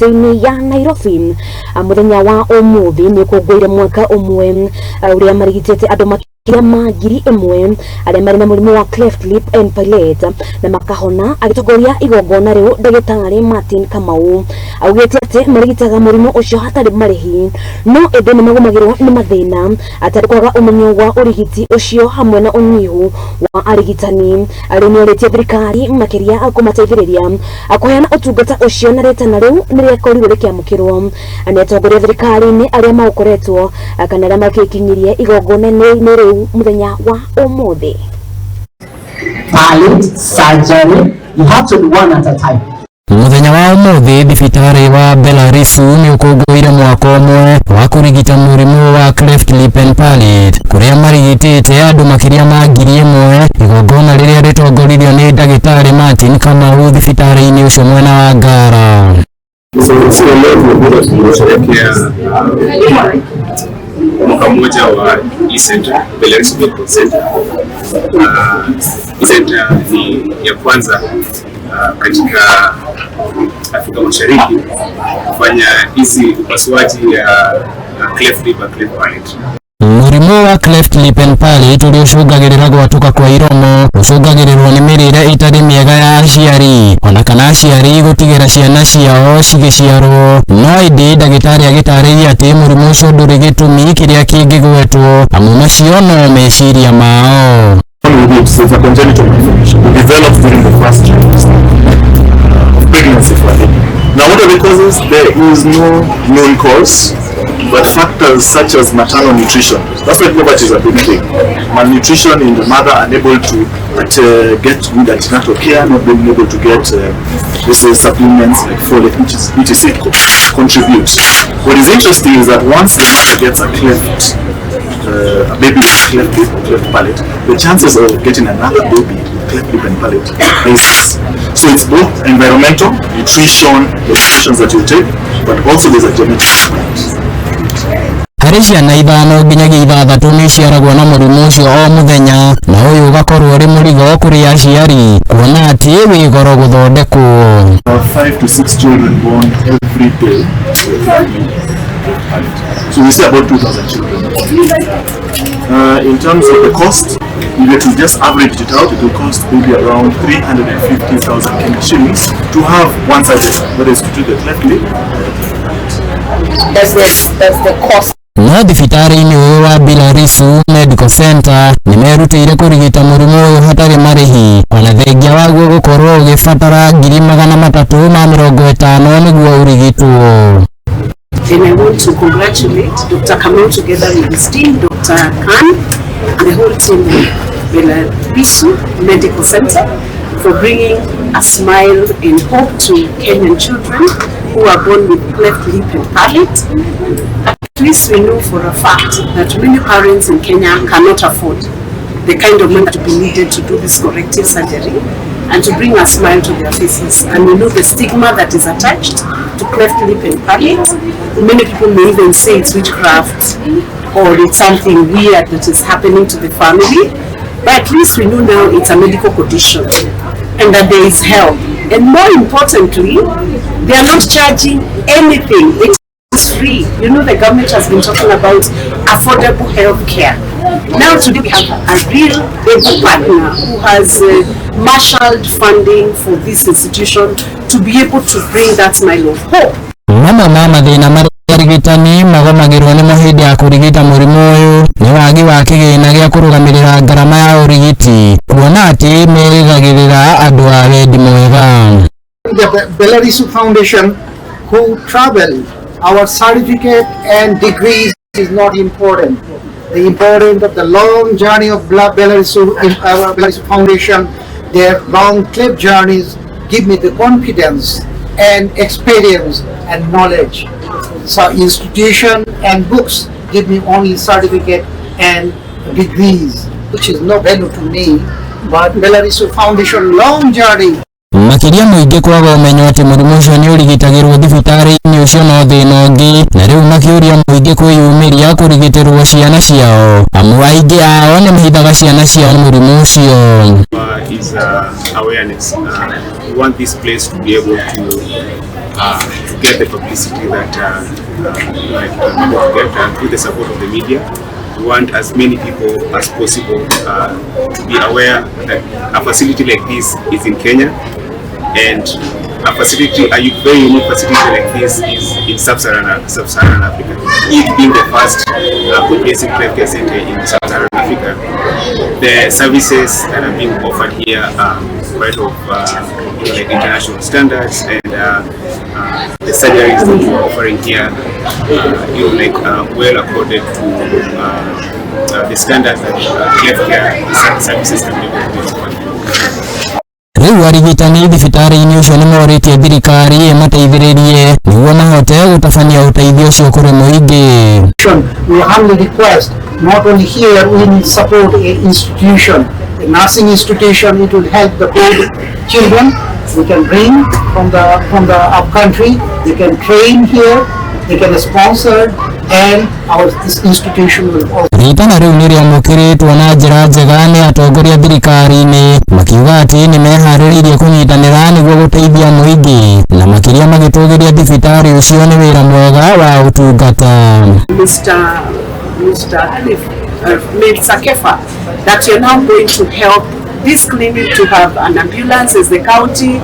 kaunti-inĩ ya Nairobi mũthenya wa ũmũthĩ nĩ ũkũngũĩire mwaka ũmwe ũrĩa marigitĩte andũ makĩria ma 1,000 arĩa marĩ na mũrimũ wa cleft lip and palate na makahona. Agĩtongoria igongona rĩu, ndagĩtarĩ Martin Kamau augĩte atĩ marigitaga mũrimũ ũcio hatarĩ marĩhi, no ĩndĩ nĩ magũmagĩrwo nĩ mathĩna atarĩ kwaga ũmenyo wa ũrigiti ũcio hamwe na ũnyihu wa arigitani. Rĩu nĩorĩtie thirikari makĩria kũmateithĩrĩria kũheana ũtungata ũcio, na rĩtana rĩu nĩ rĩakorirwo rĩkĩamũkĩrwo nĩ atongoria thirikari-inĩ arĩa maũkoretwo kana arĩa makĩkinyirie igongona-inĩ rĩu mũthenya wa ũmũthĩ. Palate surgery, you have to do one at a time. Mũthenya wa ũmũthĩ thibitarĩ wa Belarusu nĩ ũkũngũĩire mwaka ũmwe wa kũrigita mũrimũ wa cleft lip and palate, kũrĩa marigitĩte andũ makĩria ma 1,000, igongona rĩrĩa rĩtongoririo nĩ ndagĩtarĩ Martin Kamau thibitarĩ-inĩ ũcio mwena wa Ngara. So leo tumekuja kusherehekea mwaka mmoja wa e-center, Belarusu Medical Center. E-center ni ya kwanza katika Afrika Mashariki kufanya hizi upasuaji ya cleft lip and cleft palate. Mũrimũ wa cleft lip and palate, ũrĩa ũcũngagĩrĩra gwatũka kwa iromo, ũcũngagĩrĩrwo nĩ mĩrĩre ĩtarĩ mĩega ya aciari ona kana aciari gũtigĩra ciana ciao cigĩciarwo. No ĩndĩ ndagĩtarĩ agĩtarĩria atĩ mũrimũ ũcio ndũrĩ gĩtũmi kĩrĩa kĩngĩgwetwo, amu macio no meciria mao. It's a congenital malformation. It develops during the first trimester of pregnancy for a baby. Now, what are the causes? There is no known cause, but factors such as maternal nutrition. That's why poverty is a big thing. Malnutrition in the mother, unable to get good antenatal care, not being able to get this is supplements like folate, which is etc. contributes. What is interesting is that once the mother gets a cleft, a baby with cleft lip or cleft palate, the chances of getting another baby with cleft lip and palate is. So it's both environmental, nutrition, the medications that you take, but also there's a genetic component. Harĩ ciana ithano nginyagia ithathatũ nĩ iciaragwo na mũrimũ ũcio o mũthenya, na ũyũ ũgakorwo ũrĩ mũrigo kũrĩ aciari kuona atĩ wĩ goro gũthondekwo. 5 to 6 children born every day with cleft lip palate. So we see about 2,000 children. In terms of the cost, if you were to just average it out, it will cost maybe around 350,000 Kenya shillings to have one surgery, that is to treat the cleft lip and the cleft palate. Does the cost No thibitarĩ-inĩ ũyũ wa Belarusu Medical Center nĩ merutĩire kũrigita mũrimũ ũyũ hatarĩ marĩhi, ona thengia waguo gũkorwo ũgĩbatara 350,000 nĩguo ũrigitwo. And I want to congratulate Dr. Kamau together with his team, Dr. Khan, and the whole team of Belarusu Medical Center for bringing a smile and hope to Kenyan children who are born with cleft lip and palate. At least we know for a fact that many parents in Kenya cannot afford the kind of money to be needed to do this corrective surgery and to bring a smile to their faces. And we know the stigma that is attached to cleft lip and palate. Many people may even say it's witchcraft or it's something weird that is happening to the family. But at least we know now it's a medical condition and that there is help. And more importantly, they are not charging anything. It is free. The government has been talking about affordable health care. Now today we have a real able partner who has marshaled funding for this institution to be able to bring that smile of hope. Mamwe ma mathĩna marĩa arigitani magomagĩrwo nĩmo hĩndĩ ya kũrigita mũrimũ ũyũ nĩ wagi wa kĩgĩna gĩa kũrũgamĩrĩra ngarama ya ũrigiti, kuona atĩ merĩgagĩrĩra andũ a wendi mwega. The Belarusu Foundation who travel, our certificate and degrees is not important. The important of the long journey of Belarusu, in our Belarusu Foundation, their long cliff journeys give me the confidence and experience and knowledge. So institution and books give me only certificate and degrees, which is no value to me. But Belarusu Foundation long journey. Makĩria mũingĩ kwaga ũmenyo atĩ mũrimũ ũcio nĩ ũrigitagĩrwo thibitarĩ-inĩ ũcio no thĩna ũngĩ, na rĩu makĩũria mũingĩ kwĩyumĩria kũrigitĩrwo ciana ciao, amu aingĩ ao nĩ mahithaga ciana ciao mũrimũ ũcio. Is awareness. We want this place to be able to to get the publicity that like we want to get, and through the support of the media. We want as many people as possible to be aware that a facility like this is in Kenya, and a facility, a very unique facility like this is in Sub-Saharan Africa. It being the first comprehensive cleft care center in Sub-Saharan Africa, the services that are being offered here are quite of like international standards, and the surgeries that we're offering here, well accorded to the standards that cleft care services can be offered. Rĩu arigitani thibitarĩ-inĩ ũcio nĩ morĩtie thirikari ĩmateithĩrĩrie nĩguo mahote gũtabania ũteithio ũcio kũrĩ mũingĩ. We humbly request, not only here, we need support a institution, a nursing institution. It will help the poor children. We can bring from the upcountry. They can train here. They can sponsor, and our this institution will also. Ritana rĩu nĩ rĩamũkĩrĩtwo na njĩra njega nĩ atongoria thirikari-inĩ, makiuga atĩ nĩ meharĩrĩirie kũnyitanĩra nĩguo gũteithia mũingĩ, na makĩria magĩtũgĩria thibitarĩ ũcio nĩ wĩra mwega wa ũtungata. Mr. Cliff, Mr. Kefa, that you're now going to help this clinic to have an ambulance as the county.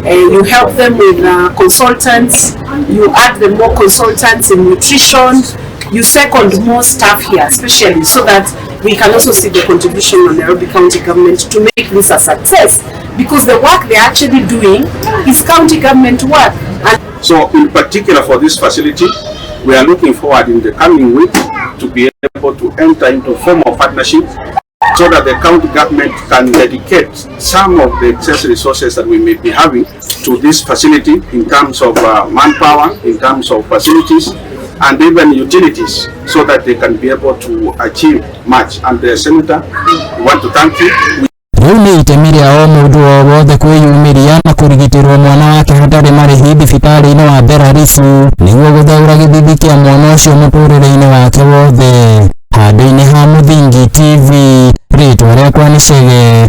You help them with consultants, you add them more consultants in nutrition, you second more staff here, especially so that we can also see the contribution on Nairobi County government to make this a success, because the work they're actually doing is county government work. And so in particular for this facility, we are looking forward in the coming week to be able to enter into formal partnership so that the county government can dedicate some of the excess resources that we may be having to this facility in terms of manpower, in terms of facilities, and even utilities, so that they can be able to achieve much. And the Senator, we want to thank you. Rĩu nĩ itemi rĩa o mũndũ o wothe kwĩyumĩria na kũrigitĩrwo mwana wake hatarĩ marĩhi thibitarĩ-inĩ wa Bela-Risu nĩguo gũthaũra gĩthithi kĩa mwana ũcio mũtũrĩre-inĩ wake wothe. Handũ-inĩ ha Mũthingi TV, rĩtwa rĩakwa nĩ Chege.